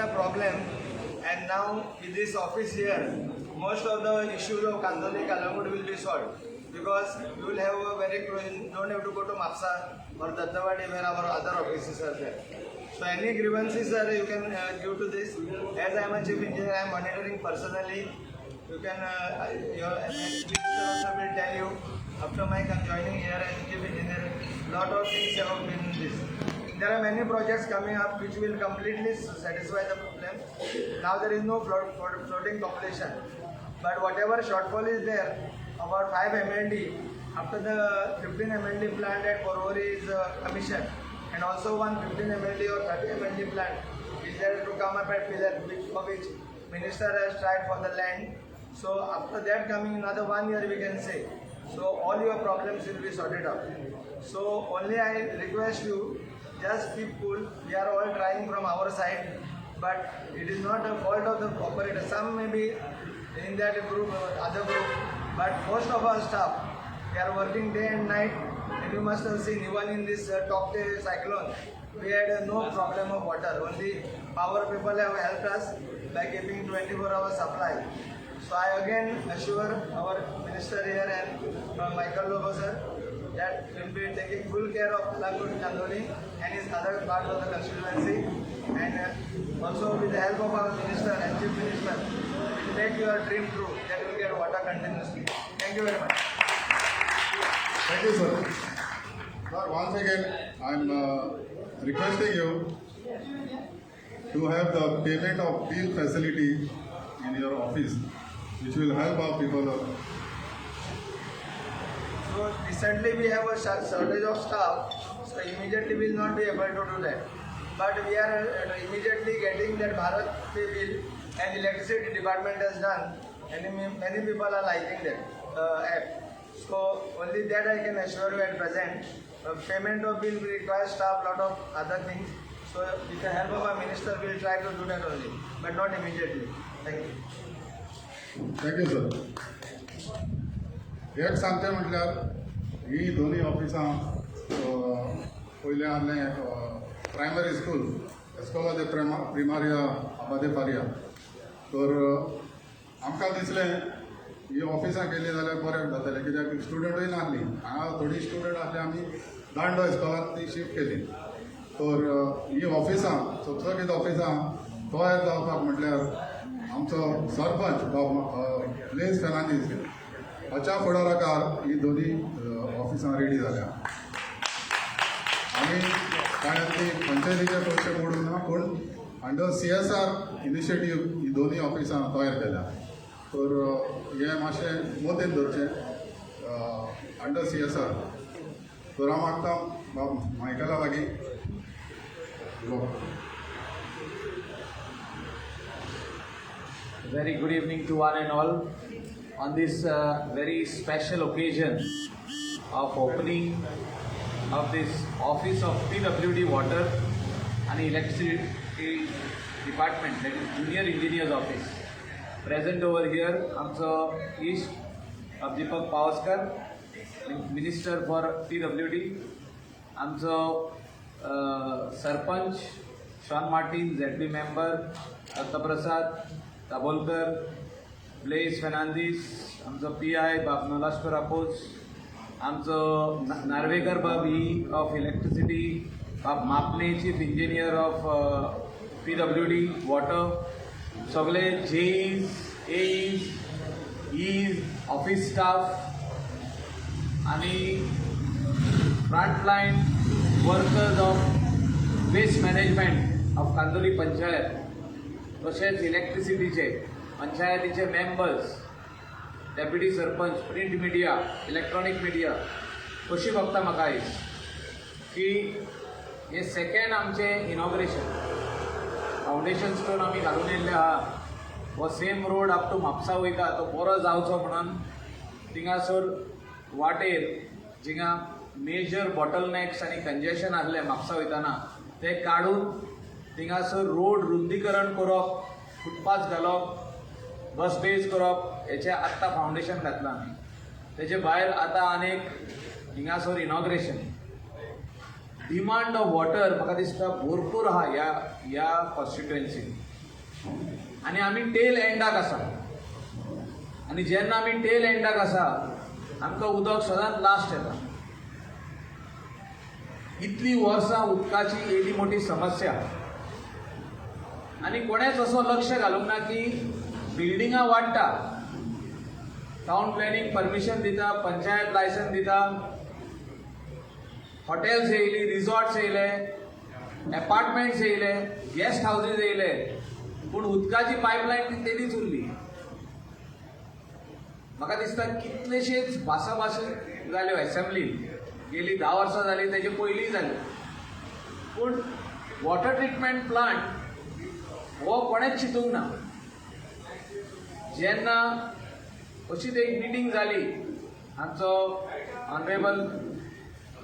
a problem, and now with this office here, most of the issues of Candolim, Calangute will be solved, because you will have a very close, you don't have to go to Mapsa or Dattawadi where our other offices are there. So any grievances are you can give to this. As I am a chief engineer, I am monitoring personally. You can, your minister also will tell you, after my joining here as chief engineer, lot of things have been this. There are many projects coming up which will completely satisfy the problem. Now there is no floating population. But whatever shortfall is there, about 5 MLD, after the 15 MLD plant at Porvorim is commissioned, and also one 15 MLD or 30 MLD plant is there to come up at Pillar, for which minister has tried for the land. So after that coming another 1 year we can say. So all your problems will be sorted out. So only I request you, just keep cool. We are all trying from our side, but it is not a fault of the operator. Some may be in that group or other group, but most of our staff, they are working day and night, and you must have seen even in this Tauktae cyclone, we had no problem of water. Only power people have helped us by keeping 24-hour supply. So I again assure our minister here and Michael Lobo sir that we will be taking full care of Calangute, Candolim and his other parts of the constituency, and also with the help of our minister and chief minister, we will make your dream true that you will get water continuously. Thank you very much. Thank you, sir. Sir, once again, I am requesting you to have the payment of bill facility in your office, which will help our people. So recently we have a shortage of staff, so immediately we will not be able to do that. But we are immediately getting that Bharat Pay bill, and electricity department has done, and many people are liking that app. So only that I can assure you at present. Payment of bill will require staff, lot of other things. So with the help of our minister, we will try to do that only, but not immediately. Thank you. Thank you, sir. एक सांगते म्हटल्यार ही दोन्ही ऑफिसां पयलें आहलें primary school एस्कोला दे प्रिमारिया आबादे फारिया, तर आमकां दिसलें ही ऑफिसां केली जाल्यार बरें जातलें, कित्याक स्टुडंटूय नासली हांगा, थोडीं स्टुडंट आसले, आमी दांडो इस्कॉलांत ती शिफ्ट केली. तर ही ऑफिसां सगळीं ऑफिसां तयार जावपाक म्हटल्यार आमचो सरपंच बाब ब्लेज फेर्नांदीस हाच्या फुडाराकार ही दोन्ही ऑफिसां रेडी जाल्या. आमी कांय पंचायतीचे पयशे मोडूंक ना, पूण अंडर CSR initiative ही दोन्ही ऑफिसां तयार केल्या. तर हें मातशें मतीन धरचें अंडर CSR. तर हांव मागता बाब मायकला लागीं उलोवपाक. Very good evening to one and all. On this very special occasion of opening of this office of PWD Water and Electricity Department, that is Junior Engineer's Office. Present over here, आमचो East Deepak Pawaskar, Minister for PWD, आमचो Sarpanch Sean Martin, ZP member Dattaprasad Dabolkar, Blaise Fernandes, आमचो PI बाब नोलास्को रापोज, आमचो नार्वेकर बाब E of electricity, बाब Mapne chief engineer of PWD water, सगळे JEs, AEs, Es, office staff आनी frontline workers of waste management of Candolim panchayat, तशेंच इलेक्ट्रिसिटीचे पंचायतीचे members, deputy sarpanch, print media, electronic media, खोशी भोगता म्हाका आयज की हे सेकेंड आमचें इनॉग्रेशन. फावंडेशन स्टोन आमी घालून येयल्ले आहा. हो same road up to Mapusa वयता तो बरो जावचो म्हणून थिंगासर वाटेर जिंगा मेजर बॉटल नॅक्स आनी कंजेशन आहले म्हापसा वयताना ते काडून थिंगासर रोड रुंदीकरण करप, फुटपाथ घालप, बस बेज करप, हेचें आत्तां फावंडेशन घातलां आमी. तेजे भायर आतां आनीक हिंगासर इनॉग्रेशन. डिमांड ऑफ वॉटर म्हाका दिसता भरपूर आहा ह्या ह्या कॉन्स्टिट्युएन्सीन. आनी आमी टेल एंडाक आसा आनी जेन्ना आमी टेल एंडाक आसा, आमकां उदक सदांच लास्ट येता. इतली वर्सां उदकाची एदी मोठी समस्या आनी कोणेच असो लक्ष घालूंक ना की बिल्डिंगां वाडटा, टावन प्लॅनिंग परमिशन दिता, पंचायत लायसन्स दिता, हॉटेल्स येयली, रिसॉर्ट्स येयले, एपार्टमेंट्स येयले, गेस्ट हावजीस येयले, पूण उदकाची पायपलायन ती तेदीच उरली. म्हाका दिसता कितलेशेच भासाभास जाल्यो एसेंब्लीन, गेली 10 वर्सां जाली, तेजे पयलीं जाली, पूण वॉटर ट्रिटमेंट प्लांट हो कोणेच चिंतूंक ना. जेन्ना अशीच एक मिटींग जाली, आमचो ऑनरेबल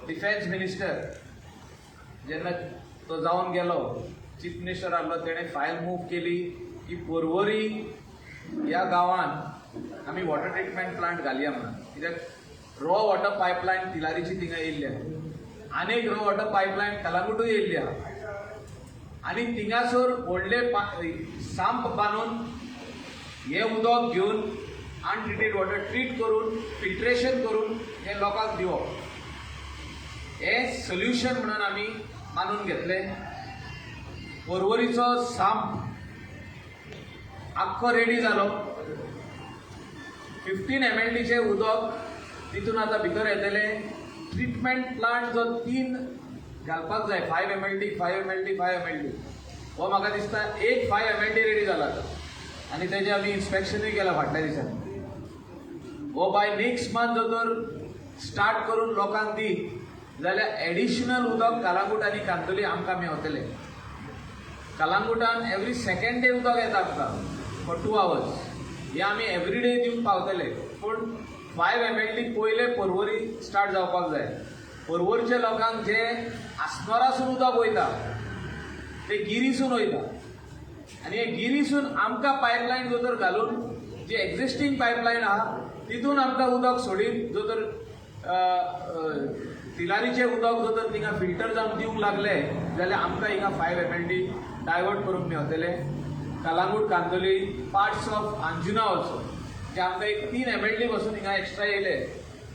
डिफेन्स मिनिस्टर जेन्ना तो जावन गेलो, चीफ मिनिस्टर आहलो, तेणें फायल मूव केली की पोरवरी ह्या गांवांत आमी वॉटर ट्रिटमेंट प्लांट घालया म्हणून, कित्याक रॉ वॉटर पायपलायन तिलारीची थिंगा येयल्ली आहा, आनी एक रॉ वॉटर पायपलायन कलांगुटूय येयल्ली आहा आनी थिंगासर व्हडले संप बांदून हें उदक घेवन अनट्रिटेड वॉटर ट्रीट करून, फिल्ट्रेशन करून हें लोकांक दिवप हें सोल्युशन म्हणून आमी मानून घेतलें. पोरवरीचो संप आख्खो रेडी जालो. 15 एमएलडीचें उदक तितून आतां भितर येतलें. ट्रिटमेंट प्लांट जो तीन घालपाक जाय, 5 MLD, 5 MLD, 5 MLD, हो म्हाका दिसता एक 5 एमएलडी रेडी जाला आतां आनी तेजें आमी इन्स्पेक्शनूय केलां फाटल्या दिसांनी. हो बाय नेक्स्ट मंथ जर तर स्टार्ट करून लोकांक दीत जाल्यार एडिशनल उदक कलांगूट आनी कांदोली आमकां मेवतलें. कलांगुटान एवरी सेकंड डे उदक येता आमकां फॉर 2 आवर्स. हे आमी एवरी डे दिवंक पावतले, पूण 5 एमएलडी पयले पोरवरी स्टार्ट जावपाक जाय. पोरवरच्या लोकांक जे आसनोरासून उदक वयता ते गिरीसून वयता आनी हे गिरीसून आमकां पायपलायन जर तर घालून जी एक्झिस्टींग पायपलायन आहा तितून आमकां उदक सोडीत जर तर तिलारीचें उदक जर तर थिंगा फिल्टर जावन दिवंक लागले जाल्यार आमकां हिंगा 5 एमएलडी डायवर्ट करूंक मेवतले. Calangute, Candolim, parts of Anjuna also, म्हणजे आमकां एक 3 एमएलडी पासून हिंगा एक्स्ट्रा येयले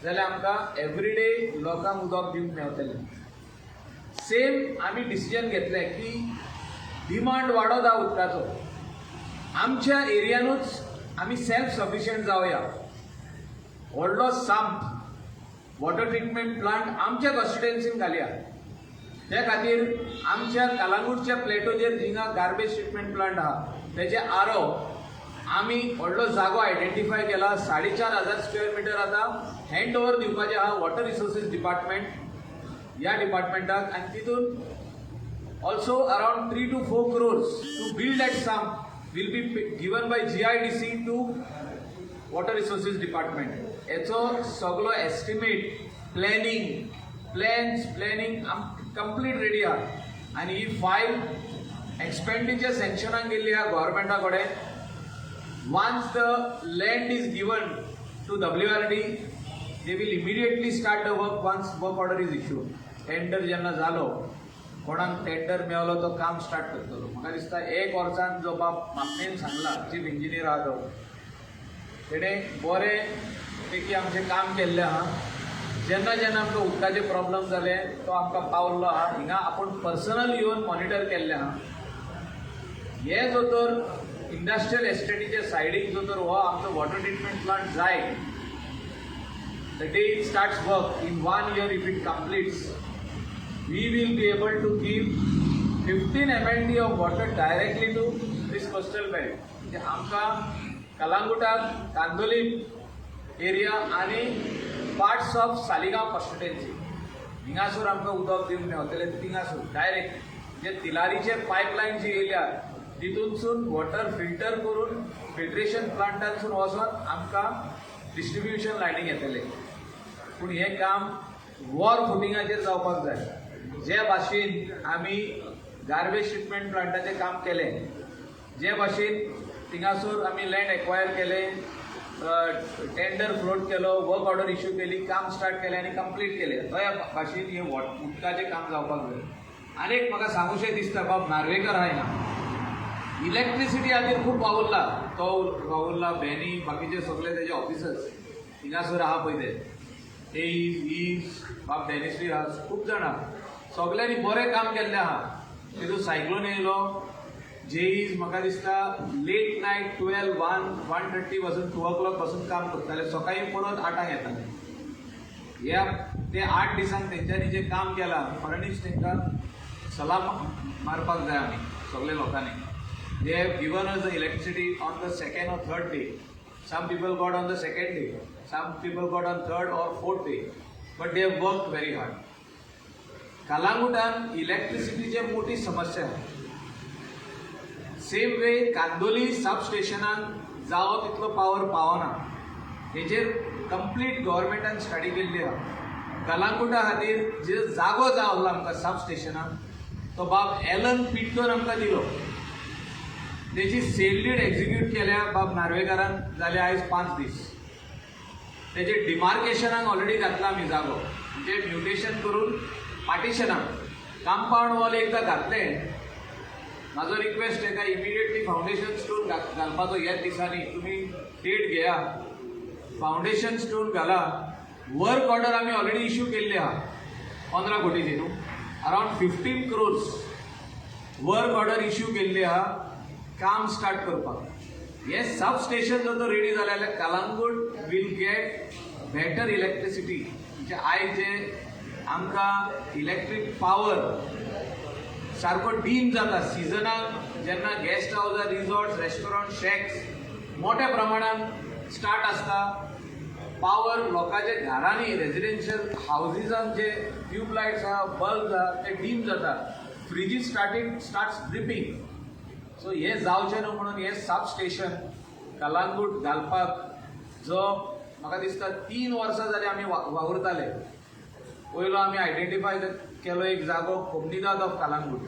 जाल्यार आमकां एवरीडे लोकांक उदक दिवंक मेवतलें. सेम आमी डिसिजन घेतलें की डिमांड वाडत आहा उदकाचो, आमच्या एरियानूच आमी सेल्फ सफिशियंट जावया. व्हडलो संप वॉटर ट्रिटमेंट प्लांट आमच्या कॉन्स्टिट्युएन्सीन घालया. त्या खातीर आमच्या कलांगूटच्या प्लेटोचेर जिंगा गार्बेज ट्रिटमेंट प्लांट आहा तेजे आरो आमी व्हडलो जागो आयडेंटिफाय केला. 4500 स्क्वेअर मिटर आतां हँड ओवर दिवपाचें आहा वॉटर रिसोर्सीस डिपार्टमेंट ह्या डिपार्टमेंटाक आनी तितून also around 3 to 4 crores to build that sump will be given by GIDC to Water Resources Department. हेचो सगलो estimate, planning, plans, planning complete ready आहा आनी ही फायल एक्सपेंडिचर सँक्शनाक गेल्ली आहा गव्हर्मेंटा कडेन. Once the land is given to WRD, they will immediately start the work once work order is issued. Tender जेन्ना जालो, कोणाक टेंडर मेवलो, तो काम स्टार्ट करतलो. म्हाका दिसता एक वर्सान जो बाब मापणेन सांगला, चीफ इंजिनियर आहा तो, तेणें बरें पैकी आमचें काम केल्लें आहा. जेन्ना जेन्ना आमकां उदकाचे प्रॉब्लम जाले, तो आमकां पावल्लो आहा. हिंगा आपूण पर्सनल येवन मॉनिटर केल्लें आहा. हे जो तर इंडस्ट्रियल एस्टेटीच्या सायडीक जो तर हो आमचो वॉटर ट्रिटमेंट प्लांट जाय, the day it starts work, in one year if it completes, we will be able to give 15 MLD of water directly to this coastal belt. म्हणजे आमकां कलांगुटाक, कांदोली एरिया आनी पार्ट्स ऑफ सालिगांव कॉन्स्टिट्युएन्सी हिंगासूर आमकां उदक दिवंक मेवतलें. थिंगासूर direct म्हणजे तिलारीचे pipeline जी येयल्या तितूनसून water filter करून फिल्ट्रेशन प्लांटांसून वचोन आमकां डिस्ट्रिब्युशन लायनीक येतलें. पूण हें काम वॉर फुटिंगाचेर जावपाक जाय. जे भाशेन आमी गार्बेज ट्रिटमेंट प्लांटाचें काम केलें, जे भाशेन थिंगासूर आमी लँड एक्वायर केलें, टेंडर फ्लोट केलो, वर्क ऑर्डर इश्यू केली, काम स्टार्ट केलें आनी कंप्लीट केलें, त्या भाशेन हें उदकाचें काम जावपाक जाय. आनी एक म्हाका सांगूशें दिसता, बाब नार्वेकर आहा हिंगा. इलेक्ट्रिसिटी खातीर खूब वावुरला तो, वावुरला बेनी, बाकीचे सगळे तेजे ऑफिसर्स हिंगासर आहा पळय ते एईज बाब डॅनिसबी आहा, खूब जाणां, सगल्यांनी बरें काम केल्लें आहा. तितून सायक्लोन येयलो, जेईज म्हाका दिसता लेट नायट 12, 1, 1:30 पासून, 2 ओ क्लॉक पासून काम करताले, सकाळी परत 8 लांक येताले. ह्या ते 8 दिसांक तेंच्यांनी जें काम केलां, खऱ्यांनीच तांकां सलाम मारपाक जाय आमी सगळे लोकांनी. They have given us the electricity on the second or third day. Some people got on the second day, some people got on third or fourth day, but they have worked very hard. कलांगुटान इलेक्ट्रिसिटीची मोठी समस्या आहे. Same way Candolim सब स्टेशनाक जावो तितलो power पावना. हेजेर complete गव्हर्मेंटान study केल्ली आहा. कलांगुटा खातीर जे जागो जाय आहलो आमकां सब स्टेशनाक, तो बाब एलन पिंटोन आमकां दिलो. तेजी सेल did execute केल्या बाब नार्वेकारान, जाले आयज 5 दीस. तेजे डिमार्केशनाक ऑलरेडी घातला आमी जागो, म्हणजे म्युटेशन करून पार्टिशनाक कंपाऊंड वॉल एकदां घातलें. म्हाजो रिक्वेस्ट आहे काय इमिडिएटली फावंडेशन स्टोन घालपाचो. ह्याच दिसांनी तुमी डेट घेया, फावंडेशन स्टोन घाला. वर्क ऑर्डर आमी ऑलरेडी इश्यू केल्ली आहा 15 कोटीची न्हू, around 15 crores work order issue केल्ली आहा काम स्टार्ट करपाक. हे सब स्टेशन जर तो रेडी जालें जाल्यार Calangute will get better electricity. म्हणजे आयज जे आमकां इलेक्ट्रीक पावर सारको डीम जाता सिजनाक, जेन्ना गेस्ट हावसां, रिजॉर्ट्स, रेस्टॉरंट, शॅक्स मोठ्या प्रमाणात स्टार्ट आसता, पावर लोकांच्या घरांनी, रेजिडेन्शियल हावजीसान जे ट्यूबलायट्स आहा, बल्ब आहा, ते डीम जाता, फ्रिजीस स्टार्ट्स ड्रिपींग. सो हे जावचें न्हू म्हणून हे सब स्टेशन कलांगूट घालपाक जो म्हाका दिसता 3 वर्सां जालीं आमी वावुरताले. पयलो आमी आयडेंटिफाय केलो एक जागो, कोमनिदाद ऑफ कलांगूट.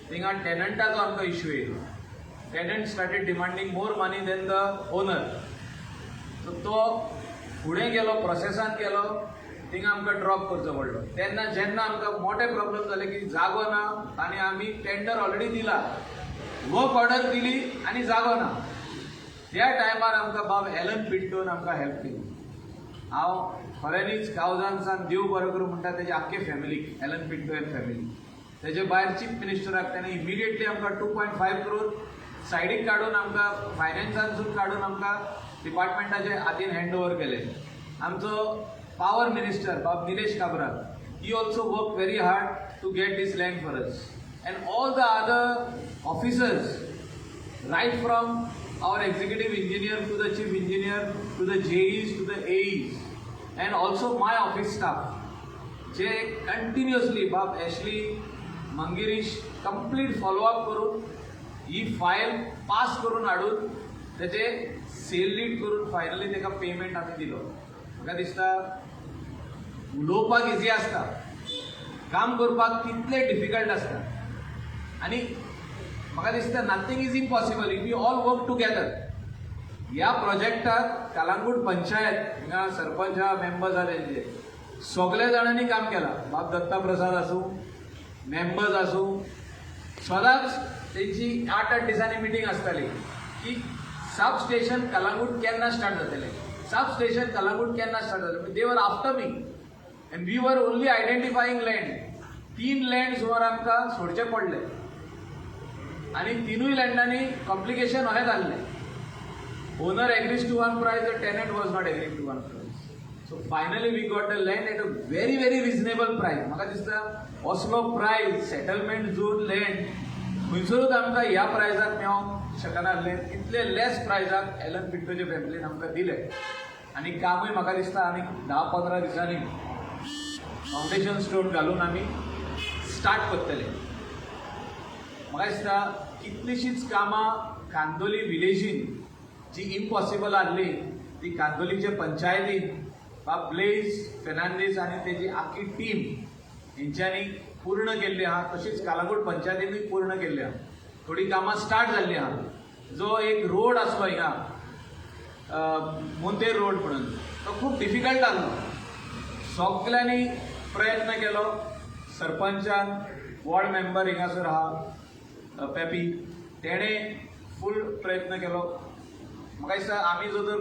थिंगा टेनंटाचो आमकां इश्यू येयलो. Tenant started demanding more money than the owner. So तो फुडें गेलो, प्रोसेसान गेलो, थिंगा आमकां ड्रॉप करचो पडलो. तेन्ना जेन्ना आमकां मोठे प्रॉब्लम जाले की जागो ना आनी आमी टेंडर ऑलरेडी दिला, वर्क ऑर्डर दिली आनी जागो ना, त्या टायमार आमकां बाब एलन पिंटोन आमकां हेल्प केली. हांव खऱ्यांनीच काळजान देव बरो करूं म्हणटा तेजे आख्खे फॅमिलीक, एलन पिंटो एंड फॅमिली. तेजे भायर चीफ मिनिस्टराक, ताणें इमिडिएटली आमकां 2.5 क्रोर सायडीक काडून, आमकां फायनान्सांतसून काडून आमकां डिपार्टमेंटाचे हातीन हँड ओवर केले. आमचो पावर मिनिस्टर बाब Nilesh Cabral, he also work very hard to get this land for us, and all the other officers, right from our executive engineer to the chief engineer to the JEs to the AEs and also my office staff, J continuously बाब Ashley मंगिरीश complete follow up करून ही file pass करून हाडून तेजे sale did करून finally ताका payment आमी दिलो. म्हाका दिसता उलोवपाक इजी आसता, काम करपाक तितलें डिफिकल्ट आसता. आनी म्हाका दिसता nothing is impossible if you all work together. ह्या प्रोजेक्टाक कलांगूट पंचायत, हिंगा सरपंच आहा, मेंबर्स आहा, तेंचे सगल्या जाणांनी काम केलां. बाब दत्ता प्रसाद आसूं, मेंबर्स आसूं, सदांच तेंची 8-8 दिसांनी मिटींग आसताली की सब स्टेशन कलांगूट केन्ना स्टार्ट जातलें, सब स्टेशन कलांगूट केन्ना स्टार्ट जातलें. They were after me and we were only identifying land. तीन लँड सुमार आमकां सोडचे पडले आनी तिनूय लँडांनी कॉम्प्लिकेशन अशें जाल्लें, owner agrees to one price, the tenant was not agreeing to one price. So finally we got the land at a very very reasonable price. म्हाका दिसता असलो प्रायस सेटलमेंट झोन लँड खंयसरूच आमकां ह्या प्रायजाक मेळोंक शकनासलें. तितले लेस प्रायजाक एलन पिंटोच्या फॅमिलीन आमकां दिले आनी कामूय म्हाका दिसता आनी 10-15 दिसांनी फावंडेशन स्टोन घालून आमी स्टार्ट करतले. म्हाका दिसता कितलीशींच कामां कांदोली विलेजीन जी इम्पॉसिबल आहली ती कांदोलीचे पंचायतीन बाब ब्लेज फेर्नांदीस आनी तेजी आख्खी टीम हेंच्यांनी पूर्ण केल्ली आहा. तशीच कालांगूट पंचायतीनूय पूर्ण केल्ली आहा. थोडीं कामां स्टार्ट जाल्लीं आहा. जो एक रोड आसलो हिंगा, मोंतेर रोड म्हणून, तो खूब डिफिकल्ट आहलो. सगल्यांनी प्रयत्न केलो, सरपंचान, वॉर्ड मेंबर हिंगासर आहा पेपी, तेणें फूल प्रयत्न केलो. म्हाका दिसता आमी जो तर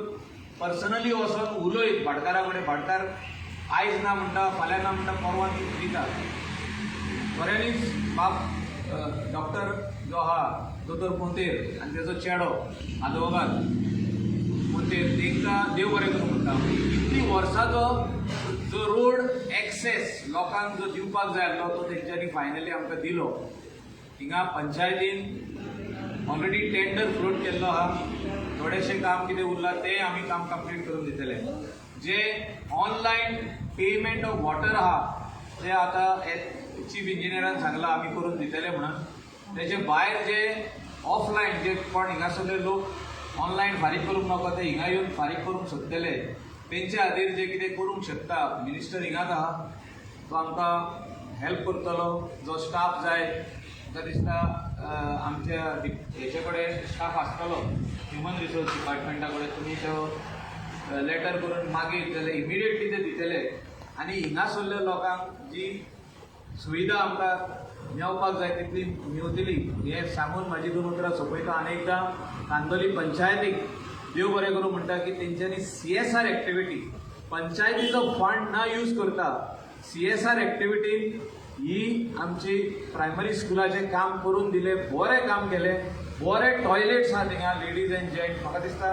पर्सनली वचोन उलयत भाटकारा कडेन, भाटकार आयज ना म्हणटा, फाल्यां ना म्हणटा, परवां दिता. खऱ्यांनीच बाब डॉक्टर जो आहा दोतोर मोंतेर आनी तेजो चेडो आदवोगाद मोंतेर, तांकां देव बरें करूं म्हणटा. इतली वर्सांचो जो रोड एक्सेस लोकांक जो दिवपाक जाय आसलो तो तेंच्यांनी फायनली आमकां दिलो. हिंगा पंचायतीन ऑलरेडी टेंडर फ्लोट केल्लो आहा, थोडेशें काम कितें उरलां तें आमी काम कंप्लीट करून दितले. जे ऑनलायन पेमेंट ऑफ वॉटर आहा ते आतां चीफ इंजिनियरान सांगलां आमी करून दितले म्हणून. तेजे भायर जे ऑफलायन जे कोण हिंगासरले लोक ऑनलायन फारीक करूंक नाका ते हिंगा येवन फारीक करूंक शकतले. तेंच्या खातीर जे कितें करूंक शकता मिनिस्टर हिंगाच आहा, तो आमकां हेल्प करतलो. जो स्टाफ जाय म्हाका दिसता आमच्या हेचे कडेन स्टाफ आसतलो, ह्युमन रिसोर्स डिपार्टमेंटा कडेन तुमी तो लेटर करून मागीत जाल्यार इमिडिएटली ते दितले. आनी हिंगासरल्या लोकांक जी सुविधा आमकां मेवपाक जाय तितली मेवतली हें सांगून म्हाजी दोन उतरां सोंपयता. आनी एकदां कांदोली पंचायतीक देव बरें करूं म्हणटा की तेंच्यांनी CSR activity पंचायतीचो फंड ना यूज करता CSR एक्टिविटीन ही आमची प्रायमरी स्कुलाचें काम करून दिलें, बरें काम केलें. बरे टॉयलेट्स आहा थिंगा लेडीज एंड जेंट्स. म्हाका दिसता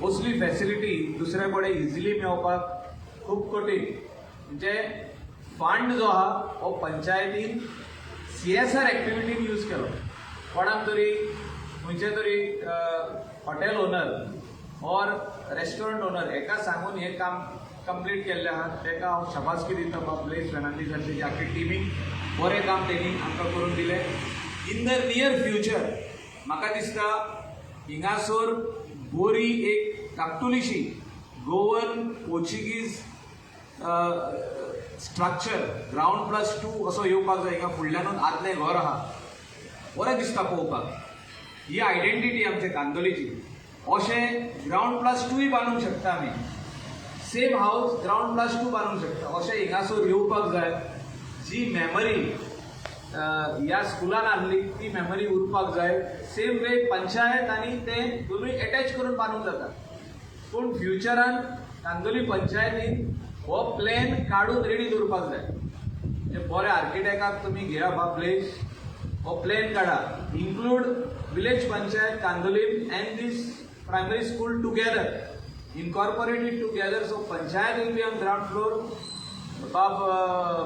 असली फॅसिलिटी दुसऱ्या कडेन इजिली मेवपाक खूब कठीण. म्हणजे फंड जो आहा हो पंचायतीन CSR एक्टिविटीन यूज केलो. कोणाक तरी खंयचे तरी hotel owner or restaurant owner हेका सांगून हें काम कंप्लीट केल्लें आहा, ताका हांव शाबासकी दिता. बाब ब्लेस फेर्नांडीस आनी तेजी आख्खी टिमीक बरें काम तेणी आमकां करून दिलें. इन the near future म्हाका दिसता हिंगासर बोरी एक धाकटुलीशी Goan Portuguese structure ground +2 असो येवपाक जाय. हिंगा फुडल्यानूच आदलें घर आहा, बरें दिसता पळोवपाक. ही आयडेंटिटी आमच्या कांदोलीची. अशें ग्रावंड +2 बांदूंक शकता आमी, सेम हावस ग्रावंड +2 बांदूंक शकता. अशें हिंगासर येवपाक जाय. जी मेमरी ह्या स्कुलान आहली ती मेमरी उरपाक जाय. सेम वे पंचायत आनी तें दोनूय एटॅच करून बांदूंक जाता. पूण फ्युचरान कांदोली पंचायतीन हो प्लॅन काडून रेडी दवरपाक जाय. म्हणजे बऱ्या आर्किटेक्टाक तुमी घेया बा प्लेस, हो प्लॅन काडा, include village panchayat Candolim and this primary school together, incorporate it together. So panchayat will be on ground floor. बाब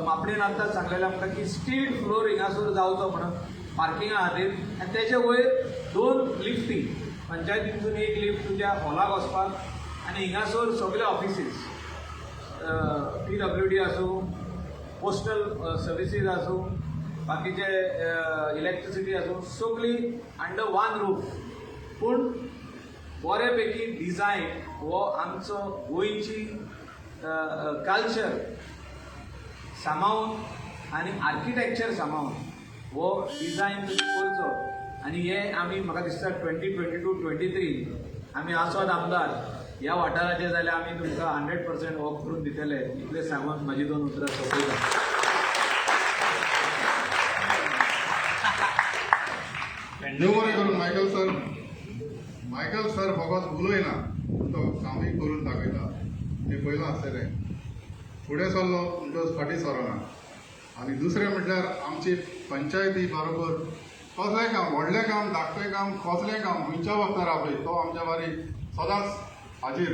मापणेन आतां सांगलेलें आमकां की स्टील फ्लोर हिंगासर जावचो म्हणून पार्किंगा खातीर, आनी तेजे वयर 2 लिफ्टी, पंचायतीनसून एक लिफ्ट तुज्या हॉलाक वचपाक आनी हिंगासर सगळे ऑफिसीस, PWD आसूं, पोस्टल सर्विसीज आसूं, बाकीचे इलेक्ट्रिसिटी आसूं, सगळी अंडर वन रूफ. पूण बरे पैकी डिझायन हो आमचो गोंयची कल्चर सांबाळून आनी आर्किटेक्चर सांबाळून हो डिझायन तुमी करचो. आनी हे आमी म्हाका दिसता 2022-23 आमी आसत आमदार ह्या वाठाराचे जाल्यार आमी तुमकां 100% हो करून दितले. इतलें सांगून म्हाजी दोन उतरां सोंपयता. देव बरें करूं मायकल सर. मायकल सर फकत उलयना, तो कामूय करून दाखयता. तें पयलां आसलें फुडें सरलो म्हणटकच फाटीं सरना. आनी दुसरें म्हटल्यार आमची पंचायती बरोबर कसलें काम, व्हडलें काम, धाकटें काम, कसलें काम खंयच्या वखदार आपय तो आमच्या बारी सदांच हाजीर.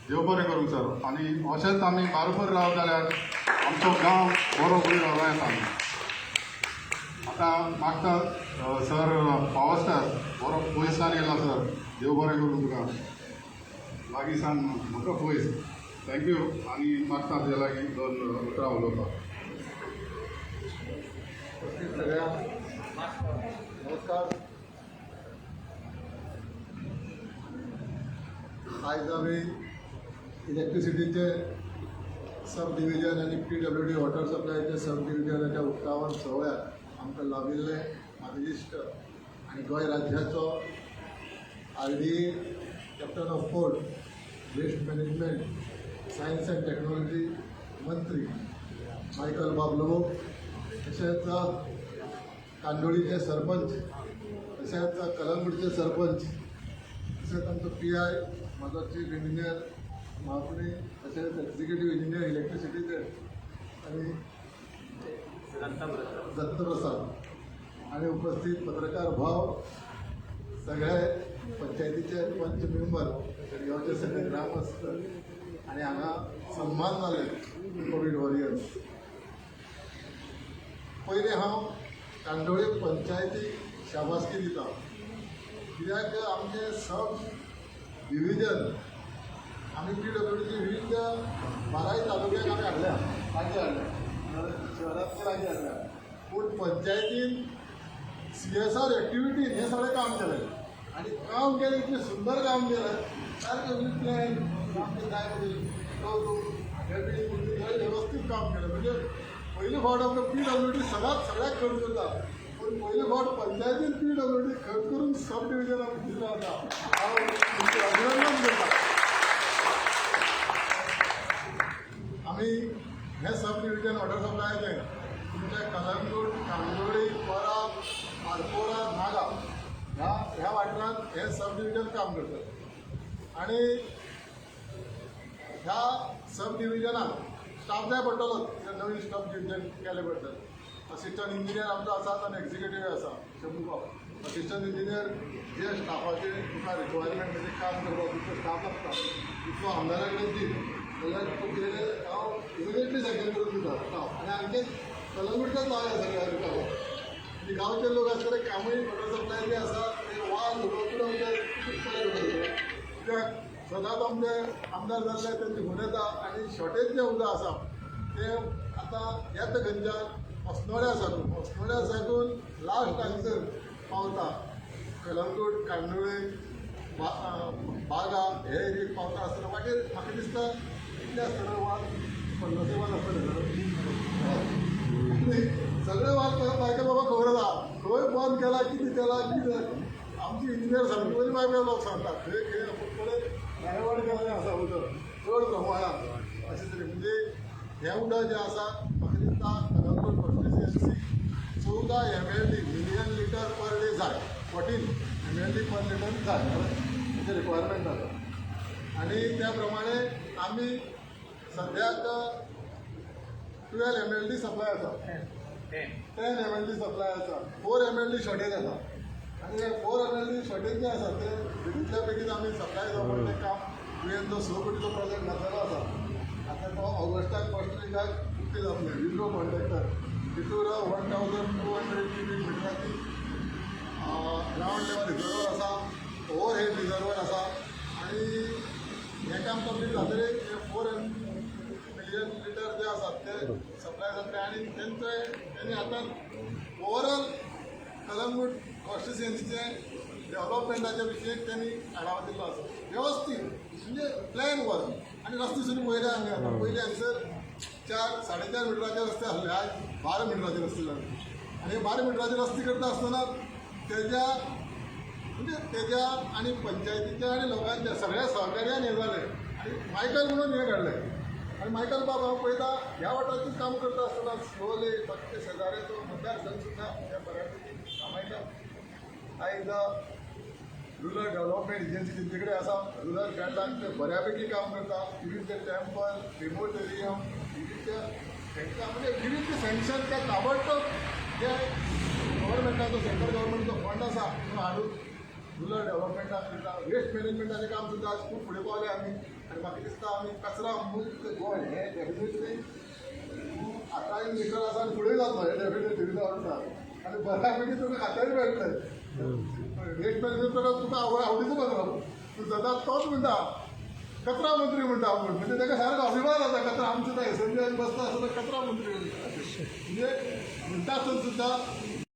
देव बरें करूं सर. आनी अशेंच आमी बरोबर राव जाल्यार आमचो गांव बरो वयर व्हरूं येता. आमी आतां मागता सर पावर स्टार बरो पयसान येयला सर, देव बरें करूं तुका, लागीं सान म्हाका पयस. Thank you. आनी मागता तुज्या लागीं दोन उतरां उलोवपाक. सगळ्यांक नमस्कार. आयज आमी इलेक्ट्रिसिटीचे सब डिविजन आनी PWD water सप्लायचे सब डिविजनाच्या उक्तावण सुवाळ्याक आमकां लाभिल्ले मागेस्त आनी गोंय राज्याचो RDA captain of port waste management science and technology मंत्री मायकल बाब लोबो, तशेंच कांदोळीचे सरपंच तशेंच कलंगूटचे सरपंच, तशेंच आमचो PI, म्हाजो चीफ इंजिनियर महापुणे, तशेंच एक्झिक्युटीव इंजिनियर इलेक्ट्रिसिटीचे आनी दत्तप्रसाद आनी उपस्थित पत्रकार भाव, सगळे पंचायतीचे पंच मेंबर, गांवचे सगळे ग्रामस्थ आनी हांगा सन्मान जाले कोवीड वॉरियर्स. पयलीं हांव कांदोळे पंचायतीक शाबासकी दिता, कित्याक आमचें सब डिविजन आमी PWDची विविध 12 तालुक्याक आमी हाडल्या, लागीं हाडल्या, शहरांतले लागीं हाडल्या. पूण पंचायतीन CSR एक्टिविटीन हें सगळें काम केलें आनी काम केलें, इतलें सुंदर काम केलें, सारकें प्लॅन आमचें जाय सगळें वेवस्थीत काम केलें. म्हणजे पयले फावट आमकां PWD सदांच सगळ्याक खर्च करता, पूण पयले फावट पंचायतीन PWD खर्च करून सब डिविजन आमकां दिलां आसा. हांव तुमचें अभिनंदन करता. आमी हें सब डिविजन वॉटर सप्लायाचें तुमच्या कलंगूट, कांदोळी, परा, आरपोरा, नागा ह्या वाठारांत हें सब डिविजन काम करतात. आनी ह्या सब डिविजनाक स्टाफ जाय पडटलोच, नवीन स्टाफ डिविजन केले पडटले. असिस्टंट इंजिनियर आमचो आसा आनी एक्झिक्युटीव आसा शंभूबाब. असिस्टंट इंजिनियर जे स्टाफाचे तुका रिक्वायरमेंट म्हणजे काम करपाक तुमचो स्टाफ लागता तितलो आमदारा कडेन दी जाल्यार तूं कितें हांव इमिडिएटली सँक्शन करून दिता स्टाफ. आनी आमचे कलंगूटचेच लावया सगळे म्हणजे गांवचे लोक आसतले, कामूय वॉटर सप्लाय जे आसा ते वाल बरें, कित्याक सदांच आमचे आमदार जाल्ले तेंचे फोन येता आनी शॉर्टेज जें उदक आसा तें आतां येता खंयच्यान अस्नोड्या साकून, अस्नोड्या साकून लास्ट हांगसर पावता कलंगूट, कांदोळे, बागा हे एरियेक पावता आसतना मागीर म्हाका दिसता कितले आसतले वाल, 50 वाल आसतले सगळे वाल. बायका बाबा खबर आसा खंय बंद केला, कितें केला, कितें आमचे इंजिनियर सांगता पयलीं बायका लोक सांगता खंय खंय कडेन डायवर्ट केल्लें आसा उदक चड प्रमाणांत अशें तरेन. म्हणजे हें उदक जें आसा म्हाका दिसता Calangute constituency 14 MLD million litre per day जाय, 14 MLD पर लिटर जाय तेचें रिक्वायरमेंट आसा. आनी त्या प्रमाणे आमी सद्याक 12 MLD supply आसा, 10 MLD supply आसा, 4 MLD shortage आसा. आनी हे 4 MLD shortage जे आसा ते बेगींतल्या बेगीन आमी सप्लाय जावपाचें काम तुवें जो 6 कोटीचो प्रोजेक्ट घातलेलो आसा आतां तो ऑगस्टाक फर्स्ट विकाक उक्ती जातलें. विंडो कॉन्ट्रॅक्टर तितूर 1200 क्युबीक मिटराची ग्रावंड लेवल रिजर्वर आसा, ओवर हेड रिजर्वर आसा आनी हें काम कंप्लीट जातकीर 4 मिलियन लिटर जे आसात ते सप्लाय जातले. आनी तेंचे तेणी आतां ओवरऑल कलंगूट कॉन्स्टिट्युएन्सीचे डेव्हलपमेंटाच्या विशयी त्यांनी आढावा दिल्लो आसा वेवस्थीत, म्हणजे प्लॅन वर्क. आनी रस्ते सुद्दां पयले आमी आतां पयले हांगसर 4 4.5 मिटराचे रस्ते आसले, आज 12 मिटराचे रस्ते जाले. आनी हे 12 मिटराचे रस्ते करता आसतना तेज्या म्हणजे तेज्या आनी पंचायतीच्या आनी लोकांच्या सगळ्या सहकार्यान हें जालें. आनी मायकल म्हणून हें काडलें आनी मायकल बाब हांव पळयता ह्या वाठाराचें काम करता आसतना स्लोली फक्त शेजाऱ्याचो मतदारसंघ सुद्दां ह्या बऱ्यापैकी कामायता. आयज रुरल डेव्हलपमेंट एजन्सी तेंचे कडेन आसा, रुरल फॅन्डान ते बऱ्यापैकी काम करता. विविध टेम्पल, क्रिमोटेरियम, विविध तांकां म्हणजे विविध सँक्शन त्या ताबडतोब जे गव्हर्मेंटाचो सेंट्रल गव्हर्मेंटचो फंड आसा तो हाडून रुरल डेव्हलपमेंटाक दिता. वेस्ट मॅनेजमेंटाचें काम सुद्दां आज खूब फुडें पावले आमी. आनी म्हाका दिसता आमी कचरा मुक्त गोंय हें डेफिनेटली आतांय निकल आसा आनी फुडें जातलो हें डेफिनेटली विदावट ना. आनी बऱ्यापैकी तुका खात्याय मेळटलें. वेस्ट मॅनेजमेंट तुका आवडीचो बदल तूं सदांच तोच म्हणटा कचरा मंत्री म्हणटा आपूण, म्हणजे ताका सारको अभिमान आसा कचरा. आमच्या एसेंब्लीन बसता आसतना कचरा मंत्री म्हणटा, म्हणजे म्हणटा आसतना सुद्दां.